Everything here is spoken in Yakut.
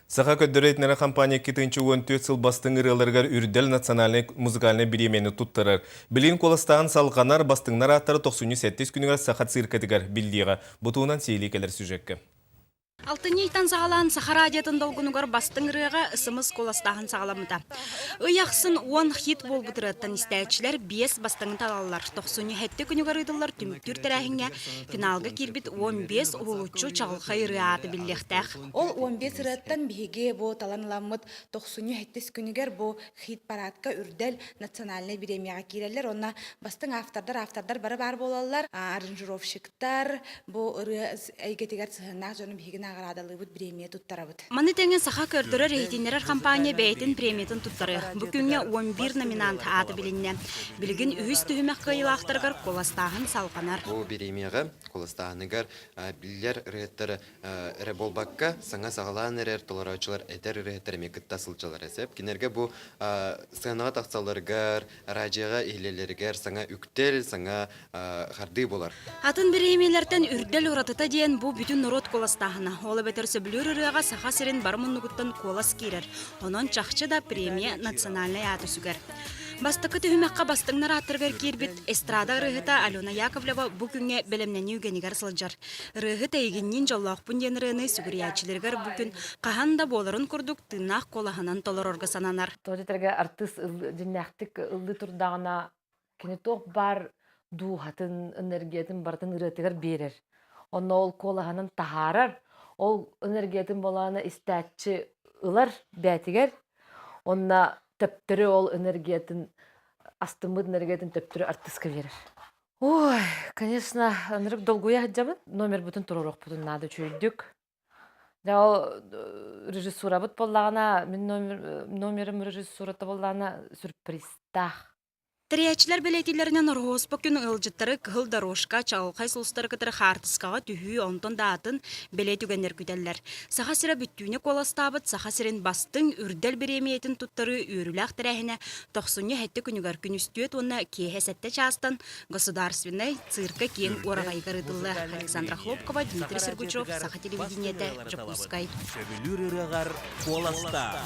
Саха көрдөрөр-иһитиннэрэр компания 2014 сыл бастыҥ ырыаларыгар Үрдэл национальнай музыкальнай бириэмийэни туттарар. Билигин куоластааһын салҕанар, бастыҥнар ааттара тохсунньу сэттис күнүгэр Саха циркэтигэр биллиэҕэ. Бу туһунан сиһилии кэлэр сюжекка. Алтынньы ыйтан саҕалаан Саха радиотын долгунугар бастыҥ ырыаҕа СМС куоластааһын саҕаламмыта. Ый ахсын уон хит буолбут ырыаттан истээччилэр биэс бастыҥын талаллар. Тохсунньу сэттэ күнүгэр ыытыллар түмүктүүр тэрээһиҥҥэ финалга киирбит 15 уһулуччу чаҕылхай ырыа ааты биллиэхтээх. Ол 15 ырыаттан биһиги бу талан ыламмыт тохсунньу сэттис күнүгэр бу хит-парадка Үрдэл национальнай бириэмийэҕэ киирэллэр. Уонна бастыҥ автордар, автордар бары баар буолаллар. Аранжировщиктар бу ырыа эйгэтигэр сыһыаннаах дьону биһиги наҕараадалыыбыт, бириэмийэ туттарабыт. Маны тэҥэ Саха көрдөрөр-иһитиннэрэр компания бэйэтин премиятын туттарыа. Бу күҥҥэ 11 номинант аата билиннэ. Билигин үһүс түһүмэх кыайыылаахтарыгар куоластааһын салҕанар. Бу бириэмийэҕэ куоластааһыныгар биллэр ырыаһыттары эрэ буолбакка, саҥа саҕалаан эрэр толорооччулар эдэр ырыаһыттар эмиэ кытта сылдьаллара сөп. Кинилэргэ бу сценаҕа тахсалларыгар, радиоҕа иһиллэллэригэр саҥа үктэл, саҥа хардыы буолар. Атын бириэмийэлэртэн үрдэл уратыта диэн бу бүтүн норуот куоластааһына. Ол эбэтэр сөбүлүүр ырыаҕа Саха сирин бары муннугуттан куолас киирэр. Онон чахчы да премия национальнай ааты сүгэр. Бастакы түһүмэххэ бастыҥнар ааттарыгар киирбит эстрада ырыаһыта Алена Яковлева бу күҥҥэ бэлэмнэнии үгэнигэр сылдьар. Ырыаһыт эйигинниин дьоллоохпун диэн ырыаны сүгүрүйээччилэригэр бу күн хаһан да буоларын курдук тыыннаах куолаһынан толорорго сананар. Тоҕо диэтэргэ артыыс дьиннээхтик ыллыы турдаҕына кини туох баар дууһатын, энергиятын барытын ырыатыгар биэрэр. Онно ол куолаһынан таһаарар, ол энергиятын болаана истээччи ылар бээтигэр, онно төптөрү ол энергиятын астыммыт энергиятын төптөрү артыыска биэрэр. Ой, конечно, ынырык долгуйа сылдьабын. Номербутун туруоруохпутун наада үчүгэйдик. Дьэ ол режиссурабыт буоллаҕына, мин номер, номерым режиссурата буоллаҕына сюрпризтаах. Тэрийээччилэр бэлиэтииллэринэн Ороһуоспа күн ыалдьыттары кыһыл дорожка, чаҕылхай сулустары кытары хаартыскаҕа түһүү, онтон да атын бэлиэ түгэннэр күүтэллэр. Саха сирэ бүттүүнэ куоластаабыт Саха сирин бастыҥ үрдэл бириэмийэтин туттарыы үөрүүлээх тэрээһинэ тохсунньу сэттэ күнүгэр күнүстүөт уонна киэһэ сэттэ чаастан Государственнай циркэ киэҥ уораҕайыгар ыытыллыа. Александра Хлопкова, Дмитрий Сергучев, Саха телевидениетэ, Дьокуускай. Сөбүлүүр ырыаҕар куоластаа.